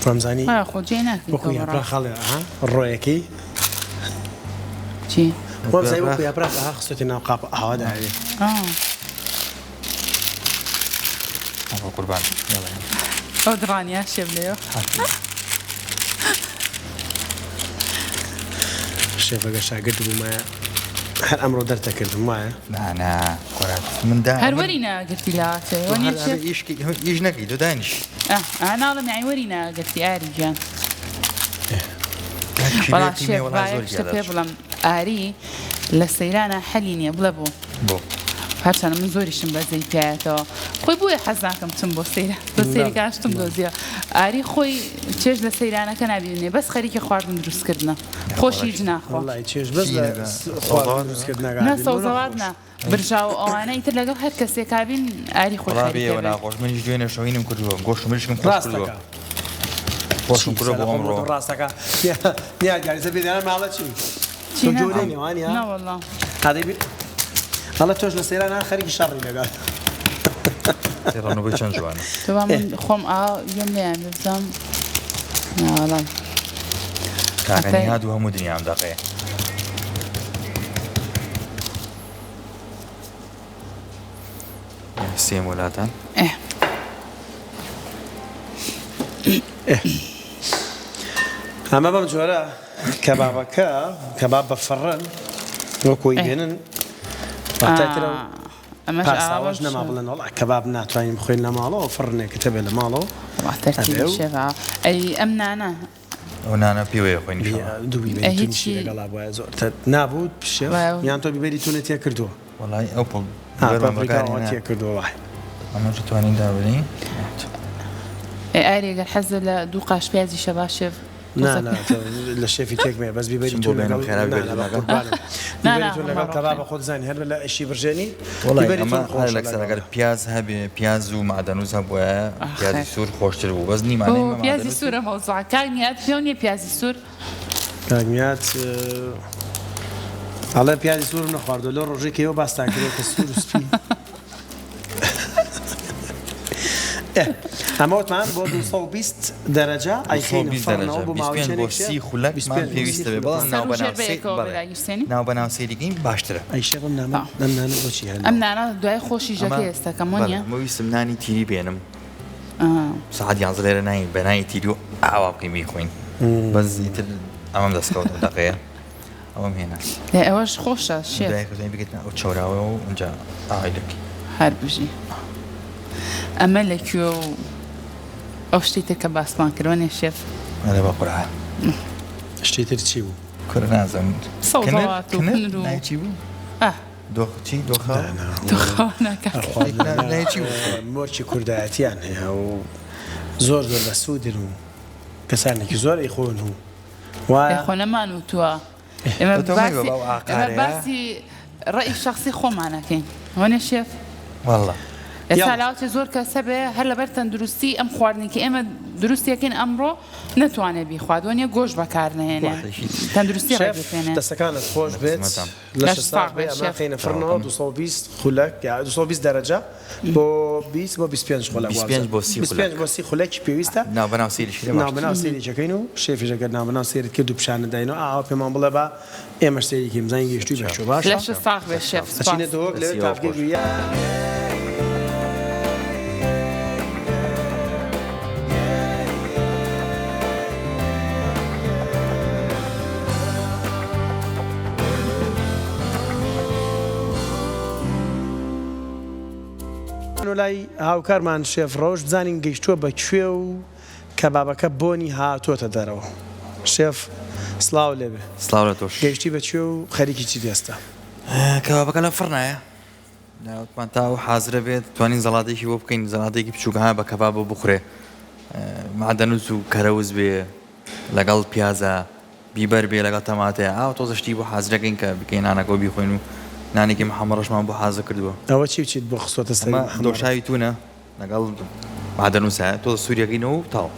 وامزانی ها خۆ جێی ناکەیتەوە وەکو بەڕاست. یاپراخ هەڵێ ئەها ڕۆیەکەی چی؟ وامزانی وەکو یاپراخ ئەها خستۆتە ناو قاپ ئاوا داوێ. ئا. ئەوە قوربان یاڵا. ئەو دڕانیە شێف لێیە. شێفەگە شاگرد بوومایە هەر ئەمڕۆ دەرتەکردم وایە؟ نا نا کورە من دا هەر وەری ناگرتی لە هاتێ تۆ وەنیە هەر شێف؟ ئەبێ ئیش کەی ئیش نەکەی تۆ دانیش. ئە ئا ناڵێم یەعنی وەری ناگرتی ئاری گیان. کاک وەڵا کیلۆی قیمەی شێف وەڵا با زۆر یەک شتە گیا پێ دەرچوو. بڵێم ئاری لە سەیرانە حەلی نییە بڵێ بۆ؟ بۆ؟ هەرچەنە من زۆریشم بەزەی پیایەتەوە خۆی بۆیە حەز ناکەم بچم بۆ سەیران بۆ سەیرەکان شتم دۆزیەوە ئاری خۆی چێژ لە سەیرانەکە نابینێ بەس خەریکی خواردن دروستکردنە خۆش هیچ ناخوا. وەڵای چێژ بەس لە خواردن دروستکردنەکە نا بینم سەوزەوات نا برژاو ئەوانە ئیتر لەگەڵ هەر کەسێکا بین ئاری خۆی وەڵا خەریکە بێ بێ. ناخۆش منیش دوێنێ شەوینم کردووە گۆشت و مریشکم خۆش کردووە ڕاستەکە خۆشم چی کردووە بۆ سەرەخۆم ئەمڕۆ وتم ڕاستەکە نیا گیان ئێستا بێدارە ماڵە چی چی تۆ نا گەورەی نێوانیا نەوەڵا. ئادەی بی ئەڵێ تۆش لە سەیران ها خەریکی شەڕی لەگەڵ ڕەنوبەی چەند جوانە. تۆ با من خۆم ئا گوێم لێیان بێ بزانم ناوەڵا کاکە هەتای نیهاد و هەموو دنیام دەقەیە. سێم وەلاتان. ئێ. ئێ. ئەمە بەم جۆرە کەبابەکە کەباب بە فڕن وەکۆی بێنن واتاترە ئەمەش پاساوەش نەما بڵێن وەڵا کەباب ناتوانین بخۆین لە ماڵەوە فڕنێکت هەبێ لە ماڵەوە تەرتیبی شێفا ئەی ئەم نانە ئەو نانە پێوەیە خۆی نیشەوە دوو بیبەری تونیشی لەگەڵا بوایە زۆر نابوو شێف یان تۆ بیبەری تونت تێ کردووە وەڵای ئەو پڵ پاپریکا تێ کردووە وای ئەمە توانین دابنێین ئێ ئاری گەر حەزت لە دوو قاش پیازیشە با شێف نا نا لە شێفی تێک مێ بەس بیبەری چم تۆ بۆ بێنم لەگەڵ خێرا نا بیبەری نا بە تونەکە قوربانم نا بیبەری نا تۆ لەگەڵ هەموو کەبابە خۆت زانی هەر لە ئیشی بڕژێنی وەڵای بیبەری ئەمە تون هەر خۆشە لەکسەر لەگەڵ ئەگەر پیاز هەبێ پیاز و مەعدەنووس هەبوایە ئاخ پیازی خێر سوور خۆشتر بوو بەس نیمانە ئۆ ئێمە پیازی مەعدەنووس سوورە مەوزوعە کاک نیهاد پێو نییە پیازی سوور کاک نیهاد ئەڵێ پیازی سوورم نەخواردووە لەو ڕۆژەی کە ئێوە باستان کردووە کە سوور و سپی ئەمە وتمان بۆ 220 دەرەجە ئەیخەینە 220 فڕنەوە دەرەجە بۆ ماوەی 25 چەندێک بۆ شێ؟ 30 خولەکمان 25 بۆ 30 پێویستە بێ خولەک. بەڵام سەر و ژێر ناوبەناو سەیر بەیەکەوە بەڵێ بێداگیرسێنی ناوبەناو سەیریکەین باشترە ئەی شێف ئەم نانە ئەم نانە بۆچی هەر ئەم نانە دوای خۆشی ئەمە ژەکەی ئێستاکەم بەڵێ وەنیە ئەمە ویستم نانی تیری بێنم ئا. سەعات یانزە لێرە نانی بە نانی تیری و ئاوا بکەین بیخۆین بەس ئیتر ئەمەم دەستکەوت ئەم دەقەیە ئەوەم هێنا لە ئەوەش خۆشە شێف. دوای خۆتانی بگەیتە ئەو چەوراوە و ئینجا ئاوای لێ بکەی. هەر بژی. ئەمە لە کوێ و ئەو شتەی تر کە باسمان کرد وەنیە شێف؟ ئەرێ بە قورعان. شتی تر چی بوو؟ کورە نازانم. سەوزەوات و کنر کنر و ناوی چی بوو؟ ئاه. دۆخ چی دۆخاو؟ دۆخاوە نا کاکە. ناوی چی بوو؟ مۆرکی کوردایەتیان هەیە و زۆر زۆر بەسوودن و کەسانێکی زۆر ئەیخۆن و وایە؟ خۆ نەمان وتووە ئێمە تۆ مەیبە باسی بەو ئێمە ئاقارەیە. باسی ڕەئی شەخسی خۆمان ئەکەین وەنیە شێف؟ واللە. ئێستا یاڵا. لاوچێ زۆر کەس هەبێ هەر لەبەر تەندروستی ئەم خواردنەی کە ئێمە دروستی ئەکەین ئەمڕۆ نەتوانێ بیخوات وەنیە گۆشت بەکار نەهێنێ تەندروستی شێف ڕێک بپێنێ. دەستەکانت خۆش بێت خزمەتان. لەشت لەشت ساغ ساغ بێ بێت ئەمە شێف. خەینە فڕنەوە 220 خولەک یا 220 دەرەجە بۆ 20 بۆ 25 خولەک 25 بۆ 30 25 بۆ 30 خولەکی پێویستە ناوبەناو سەیریشی لێ باشترە. ناوبەناو سەیرێکی ئەکەین و شێفیش ئەگەر ناوبەناو سەیرت کرد و پیشانت داینەوە ئاوا پێمان بڵێ با ئێمەش سەیری کەین بزانین گەیشتووی بە کوێ باشە لەشت ساغ بێت شێف سوپاس. ئەچینە دهۆک لەوێ دەستی ئێوە تاڤگەی خۆش. گویا. لای هاوکارمان شێف ڕەوش بزانین گەیشتووە بە کوێ و کەبابەکە بۆنی هاتۆتە دەرەوە. شێف سڵاو لێبێ. سڵاو لە تۆش. گەیشتی بە کوێ و خەریکی چیت ئێستا؟ کەبابەکە لە فڕنایە. وتمان تا ئەو حازرە بێت توانین زەڵاتێکی بۆ بکەین زەڵاتێکی بچووک ها بە کەبابەوە بخورێ معدەنوس و کەرەوز بێ لەگەڵ پیازە بیبەر بێ لەگەڵ تەماتەیە ئاو تۆزە شتی بۆ حازرەکەین کە بکەین نانەکەەوە بیخۆین و نانێکی محەمەڕەشمان بۆ حازر کردووە. ئەوە چی و چیت بۆ خستۆتە سەری ئەمە محەمەڕەش؟ دۆشاوی تونە لەگەڵ معدەنوسە تۆزە سووریەکەینەوە و تاو.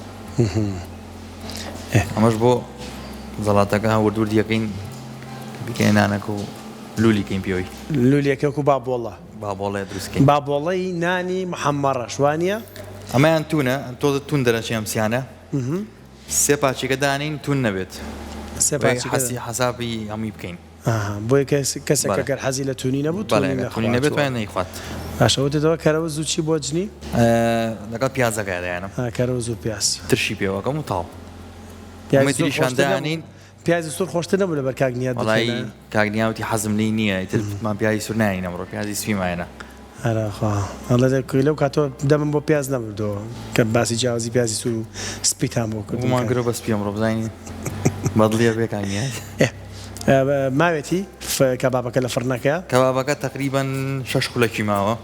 ئەمەش بۆ زەڵاتەکە ورد وردیەکەین بیکەینە نانەکە و لولی کەین پێوەی. لولیەکە وەکو بابۆڵە. بابۆڵەیە دروست کەین. بابۆڵەی نانی محەمەڕەش وانیە؟ ئەمەیان تونە تۆزە تون دەرەچێ ئەم سیانە. سێ پارچەکە دانێین تون نەبێت. سێ پارچەکە. حەسی حەسابی هەمووی بکەین. ئاها بۆیە کەسێک بەڵێ. گەر حەزی لە تونی نەبوو بەڵێ تونی ئەگەر تونی نەخوات نەبێت وە. توانێت نەیخوات. باشە وتت ئەوە کەرەوز و چی بۆ جنی؟ لەگەڵ پیازەکە دایانم. ها کەرەوز و پیاز. ترشی پێوەکەم و تاو. پیازی ئەمەی سوور تریشان خۆشتر نەبوو دانین. پیازی سوور خۆشتر نەبوو لەبەر کاک نیات وەڵایی بتهێنایە؟ کاک نیا وتی حەزم لێی نییە ئیتر وتمان پیازی سوور ناینین ئەمڕۆ پیازی سپیمان هێنا. ئەرەخوا ئەڵێ دە کوی لەو کاتەوە دەمم بۆ پیاز نەبردەوە کە باسی جیاوازی پیازی سوور و سپیتان بۆ کردم ومان کاک. گرۆ بە سپی ئەمڕۆ بزانین بەدڵیە بێ کاک نیاز. ئێ ماوێتی کەبابەکە لە فڕنەکە؟ کەبابەکە تەقریبەن شەش خولەکی ماوە.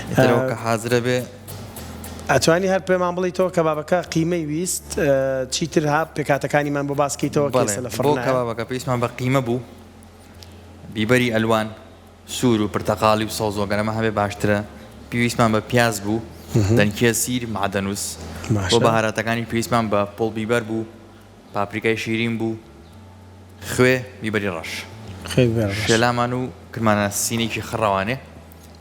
ئیتر ئەوە کە حازرە بێ. ئەتوانی هەر پێمان بڵیتەوە کەبابەکە قیمەی ویست چیتر ها پێکهاتەکانیمان بۆ باس کەیتەوە کە بەڵێ ئێستا لە بۆ فڕنایە؟ کەبابەکە پێویستمان بە قیمە بوو بیبەری ئەلوان سوور و پرتەقاڵی و سەوز و گەر ئەمە هەبێ باشترە پێویستمان بە پیاز بوو دەنکێ سیر معدەنوس بۆ باشە. بەهاراتەکانی پێویستمان بە پوڵ بیبەر بوو پاپریکای شیرین بوو خوێ بیبەری ڕەش. خوێ بیبەری ڕەش. شێلامان و کردمانە سینێکی خڕەوانێ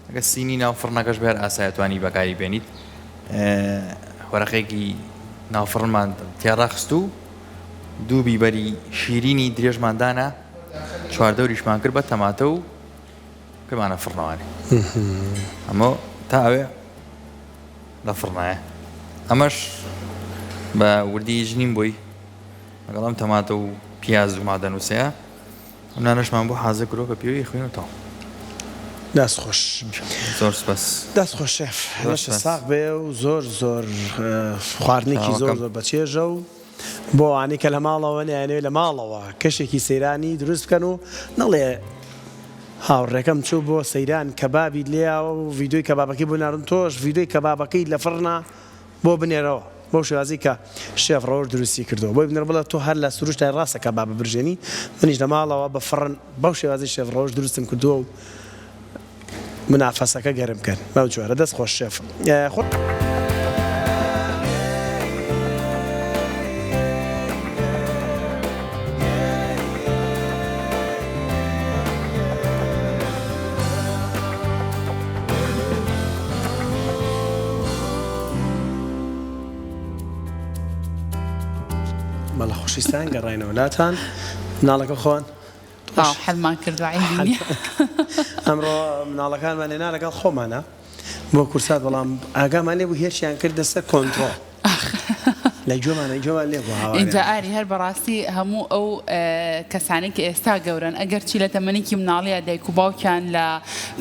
ئەگەر سینی ناو فڕنەکەش بێ هەر ئاسایە توانی بەکاری بێنیت وەرەقەیەکی ناو فڕنمان تێڕاخست و دوو بیبەری شیرینی درێژمان دانا چواردەوریشمان کرد بە تەماتە و کردمانە فڕنەوانێ ئەمە تا ئەوێ لە فڕنایە ئەمەش بە وردی ژنیم بۆی لەگەڵ ئەم تەماتە و پیاز و مادەنووسەیە ئەم نانەشمان بۆ حازر کردووە کە پێوەی خوێن و تاو. دەست خۆش. زۆر سپاس. دەست خۆش شێف. زۆر لەشت سپاس. ساغ بێ و زۆر زۆر خواردنێکی زۆر چاوەکەم. زۆر بەچێژە و بۆ ئەوانەی کە لە ماڵەوە نەیانەوێ لە ماڵەوە کەشێکی سەیرانی دروست بکەن و نەڵێ هاوڕێکەم چوو بۆ سەیران کەبابی لێیاوە و ڤیدیۆی کەبابەکەی بۆ ناردم تۆش ڤیدیۆی کەبابەکەی لە فڕنا بۆ بنێرەوە بەو شێوازەی کە شێف ڕەوش دروستی کردووە بۆی بنێرە بڵێ تۆ هەر لە سروشتای ڕاستە کەبابە برژێنی منیش لە ماڵەوە بە فڕن بەو شێوازەی شێف ڕەوش دروستم کردووە و منافەسەکە گەرم کەن بەو جۆرە دەست خۆش شێف خۆ. بەڵێ خۆشەویستان گەڕاینەوە لاتان مناڵەکە خۆن تەواو حەلمان کردوە عەیبی نیە. ئەمڕۆ مناڵەکانمان هێنا لەگەڵ خۆمانە بۆ کورسات بەڵام ئاگامان لێ بوو هێرشیان کردە سەر کۆنتڕۆڵ لە گوێمانە گوێمان لێ بوو هاواریان ئینجا ئاری هەر بەڕاستی هەموو ئەو کەسانەی کە ئێستا گەورەن ئەگەرچی لە تەمەنێکی مناڵییا دایک و باوکیان لە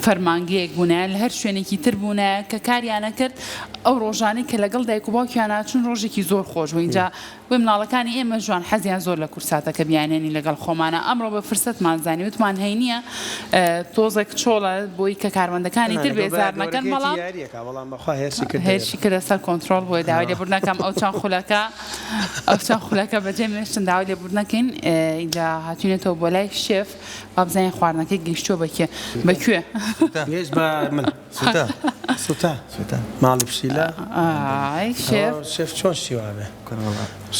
فەرمانگەیەک بوونایە لە هەر شوێنێکی تر بوونایە کە کاریانە کرد ئەو ڕۆژانەی کە لەگەڵ دایک و باوکیانا چوون ڕۆژێکی زۆر خۆش بوو ئینجا بۆیە مناڵەکانی ئێمە جوان حەزیان زۆر لە کورساتە کە بیانهێنین لەگەڵ خۆمانا ئەمڕۆ بە فرسەتمان زانی وتمان هەینیە تۆزێک چۆڵە بۆی کە کارمەندەکانی تر بێزار نەکەن بەڵام هێرشی کردە سەر کۆنترۆڵ بۆیە داوای لێبوردن ئەکەم ئەو چەند خولەکە ئەو چەند خولەکە بەجێم هێشتن داوای لێبوردن ئەکەین ئینجا هاتوینەتەوە بۆ لای شێف وابزانین خواردنەکەی گەیشتووە بە کێ بە کوێ گەیشت بە من سوتا سوتا سوتا ماڵی پشیلە ئای شێف شێف چۆن شتی وابێ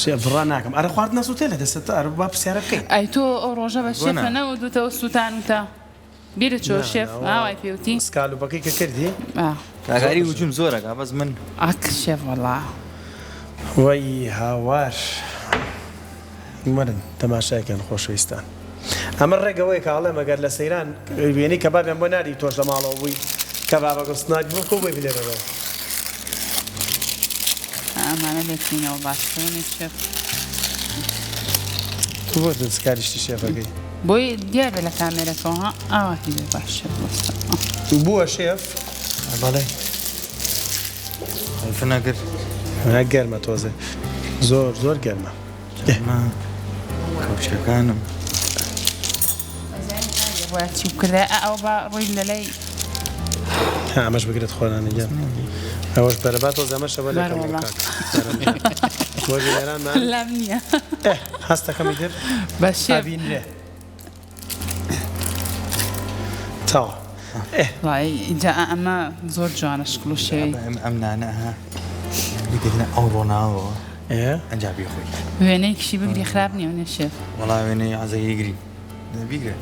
شێف بڕا ناکەم ئەرە خواردنە سوتێ لە دەستت ئەرە با پرسیارە بکەین ئەی تۆ ئەو ڕۆژە بە شێفە نەوتوتەوە سوتانوتە بیرت چۆ شێف ئاوای پێوتی سکالوبەکەی کە کردی کاگاری هجوم زۆرەکە بەس من ئاک شێف وەڵا وەی هاوار وەرن تەماشای کەن خۆشەویستان ئەمە ڕێک ئەوەیە کە ئەڵێم ئەگەر لە سەیران وێنەی کەبابیان بۆ ناردی تۆش لە ماڵەوە بووی کەبابەکە سناک بوو کۆ بۆی بنێرەرەوە. ئەمانە لێکەینەوە باشترە شێف. تۆ بۆ دەستکاری شتی شێفەکەی؟ بۆی دیار بێ لە کامێرەکەوە ها ئاوا هی بێ باش شێف وەستا. بووە شێف؟ بەڵێ. فنەگر. گەرمە تۆزێ زۆر زۆر گەرمە. کەوچکەکانم. چی بکردایە ئەوە با ڕۆی لەلای ها ئەمەش بگرێت خۆرانە گیان ئەوەش بەرە با تۆزێ ئەمەشە بە لەکەم بۆ ژێرانمان لام نییە هەستەکەم ئیتر بەشێ ئەبینرێ تەواو ئێ وای ئینجا ئەمە زۆر جوانە شکڵ و شێوەی ئەم نانە ها بیکەیتنە ئەو ڕۆناوەوە ئێ ئەنجا بیخۆی وێنەیەکیشی بگری خراپ نییە ونە شێف وەڵا وێنەی عەزەی گری بیگرە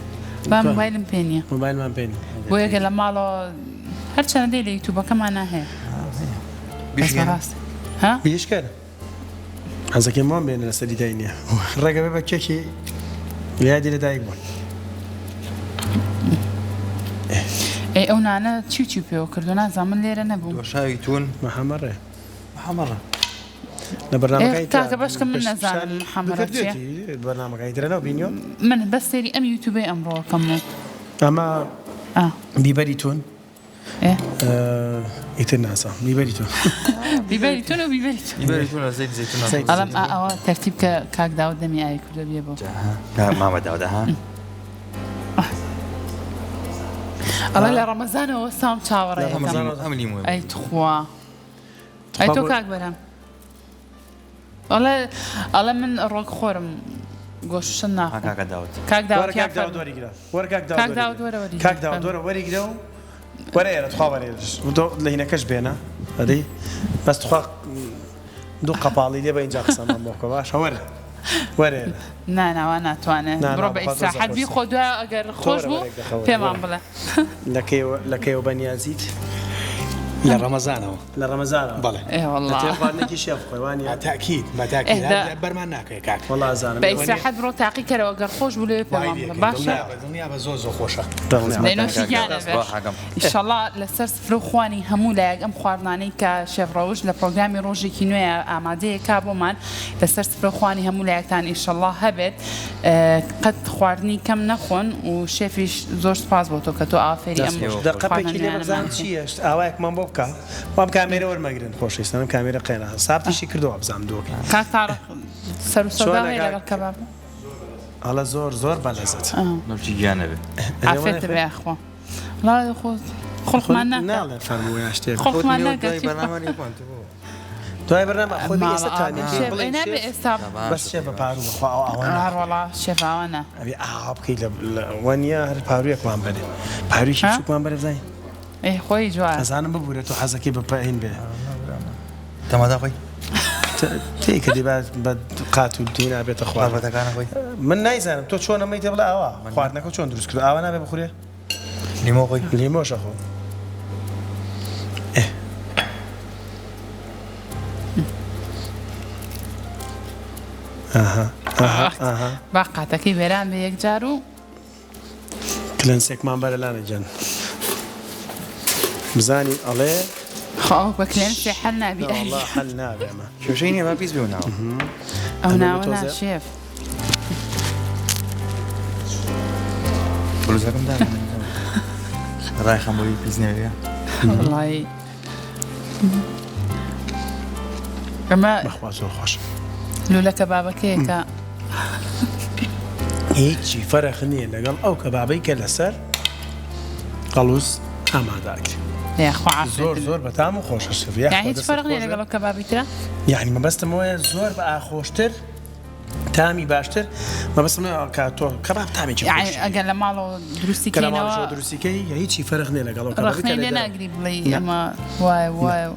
با مۆبایلم پێ نییە مۆبایلمان پێ نییە بۆ یەکە لە ماڵەوە هەرچەنە دەی لە یوتیوبەکەمانا هەیە بەس بەڕاست ها بیشکەرە حەزەکەی مۆم بێنە لەسەری دای نییە ڕێگە بێ بە کێکی یادی لە دایک بوون. ئەی ئەو نانە چی و چی پێوە کردو نازانم من لێرە نەبووم. دۆشاوی تون. محەمەڕێ. محەمەڕە. لە بەرنامەکانی ترا کاکە بەشکە من نەزانم محەمەڕە چیە. بەرنامەکانی ترا نەو بینیوە؟ من بەس سەیری ئەم یوتیوبەی ئەمڕۆکەم و. ئەمە بیبەری تون. ئیتر نازانم بیبەری تون. بیبەری تون و بیبەری تون. بیبەری تون زەیت زەیتون. ئەڵێم ئا ئەوە تەرتیب کە کاک داود دەمی ئاوی کردوە بیە بۆ. مامە داودە ها. ئەڵێ لە ڕەمەزانەوە وەستاوم چاوەڕێ ئەم لیمۆ. ئەی تخوا ئەی تۆ کاک بەرهەم. ئەڵێ ئەڵێ من ڕۆک خۆرم گۆشت ناخۆم. کاکە داود. کاک داود وەرە کاک داود وەریگرە. وەرە کاک داود کاک داود وەرە وەریگرە. کاک داود وەرە وەریگرە و وەرە ئێرە تخوا وەرە ئێرەش لە هینەکەش بێنە ئەدی بەس تخوا دوو قەپاڵی لێ بە ئینجا قسەمان بۆ بکە باشە وەرە وەرە ئێرە. نا نا وا ناتوانێ بڕۆ بە ئیسراحەت بیخۆ دوای ئەگەر خۆش بوو پێمان بڵێ. لە کەیەوە بەنیازیت؟ لە ڕەمەزانەوە. لە ڕەمەزانەوە؟ بەڵێ. ئێ وەڵا. دەتەوێ خواردنێکی شێف بخۆی وا نییە؟ بە تەئکید، بە تەئکید. هەر بەرمان ناکەوێ کاک. وەڵا ئەزانم. بە ئیسراحەت بڕۆ تاقی کەرەوە گەر خۆش بوو لەوێ پێمان بڵێ باشە؟ دڵنیابە زۆر زۆر خۆشە. دەی نۆشی گیانە بێ. ئیشەڵا لەسەر سفرە و خوانی هەموو لایەک ئەم خواردنانەی کە شێف ڕەوش لە پڕۆگرامی ڕۆژێکی نوێیە ئامادەیە کا بۆمان لەسەر سفرە و خوانی هەموو لایەکتان ئیشەڵا هەبێت. قەت خواردنی کەم نەخۆن و شێفیش زۆر سوپاس بۆ تۆ کە تۆ ئاوا فێری ئەم دەست خۆش دەقەپێکی لێ بزانم چییە ئاوایەکمان بۆ بکە وام کامێرە وەرمەگرن خۆشەویستان ئەم کامێرە قەینا سابتیشی کردەوە بزانم دووەکەی کاک تارق سەر و سەودا هەیە لەگەڵ کەباب ئەڵە زۆر زۆر بەلەزەت نۆچی گیان نەبێ عافێت بێ یاخوا وەڵا خۆ خۆڵمان ناکا ناڵێ فەرموو یا شتێک خۆڵمان ناکا دوای بەرنامە خۆی بێ ئێستا تامیەکەی شێف بڵێ ئەی نابێ شێف ئێستا بەس شێف بە پاروو بەخوا ئەوە ئاوا ناکرێ. وەڵا شێف ئاوا نا. ئەبێ ئاوا بکەی لە لە وەنیە هەر پاروویەکمان بەرێ پاروویەکی ها؟ بچووکمان بەرێ بزانین ئێ خۆی جوان. ئەزانم ببورە تۆ حەزەکەی بە پەین بێ تەمادا خۆی تێی کردی با بە قات و دینا بێتە خوار بابەتەکانە خۆی من نایزانم تۆ چۆن ئەمەی تێ بڵێ ئاوا خواردنەکە چۆن دروست کرد ئاوا نابێ بخورێ لیمۆ خۆی لیمۆشە خۆ با قاتەکەی وێران بێ یەکجار و کلنسێکمان بەرە لانە گیان بزانین ئەڵێ خۆ بە کلێنسێ حەل نابی والله حەل نابێ ئەمە کێشەی نییە با پیس بێ و ناوە ئەو ناوە نا شێف بلوزەکەم دا ڕایخەم بۆی پیس نەبێ وەڵای ئەمە بەخوا زۆر خۆش لولە کەبابەکەیە کە هیچی فەرق نییە لەگەڵ ئەو کەبابەی کە لەسەر قەڵوز ئامادە ئەکرێ یاخوا عافێت زۆر زۆر بەتام و خۆشە شەف یاخوا یعنی هیچ دەستت فەرق نییە خۆش لەگەڵ بێت. ئەو کەبابی ترە یعنی مەبەستم ئەوەیە زۆر بە ئاخۆشتر تامی باشتر مەبەستم ئەوەیە کە تۆ کەباب تامێکی یعنی خۆشی ئەگەر لە ماڵەوە دروستی کە لە ماڵەوە کەینەوە دروستی کەی هیچی فەرق نییە لەگەڵ ئەو کەبابەی کە ڕەخنەی لە لێ دەرەوە. ناگری بڵێی ئەمە وایە وایە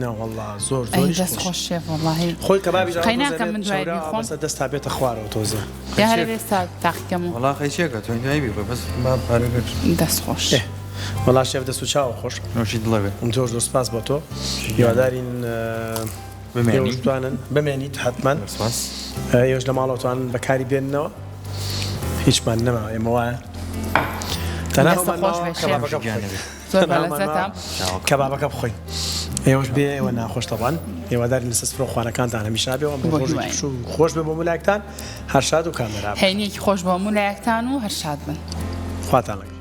نەوەڵا زۆر ئەی زۆریش دەست خۆش خۆش شێف وەڵاهی خۆی کەبابیش ئەوە قەیناکە تۆزێ من دوای چەورا بیخۆم. بەسە دەستا بێتە خوارەوە تۆزێ یا هەرە بێ سا تاقیکەم و وەڵا قەیچێکە تۆ دوای بیخۆی بەس با پارە بێت دەست خۆش ئێ وەڵا شێف دەست و چاو خۆش نۆشی دڵە بێ زۆر زۆر سپاس بۆ تۆ هیوادارین بمێنی. ئێوەش بتوانن بمێنیت حەتمەن سپاس ئێوەش لە ماڵەوە توانن بەکاری بێننەوە هیچمان نەما ئێمە وایە تەنها دەستت خۆش بێ شێف. کەبابەکە بخۆین زۆر بەلەزەتە. کەبابەکە بخۆین ئێوەش بێ ئێوە ناخۆش تەبان هیوادارین لەسەر سفرە و خوانەکانتان هەمیشە بێ و بۆ ڕۆژێکی هیوایە. پشوو خۆش بێ بۆ مولایەکتان هەر شاد و کامەران بن. هەینیەکی خۆش بۆ هەموو لایەکتان و هەر شاد بن. خواتان لەگەڵ.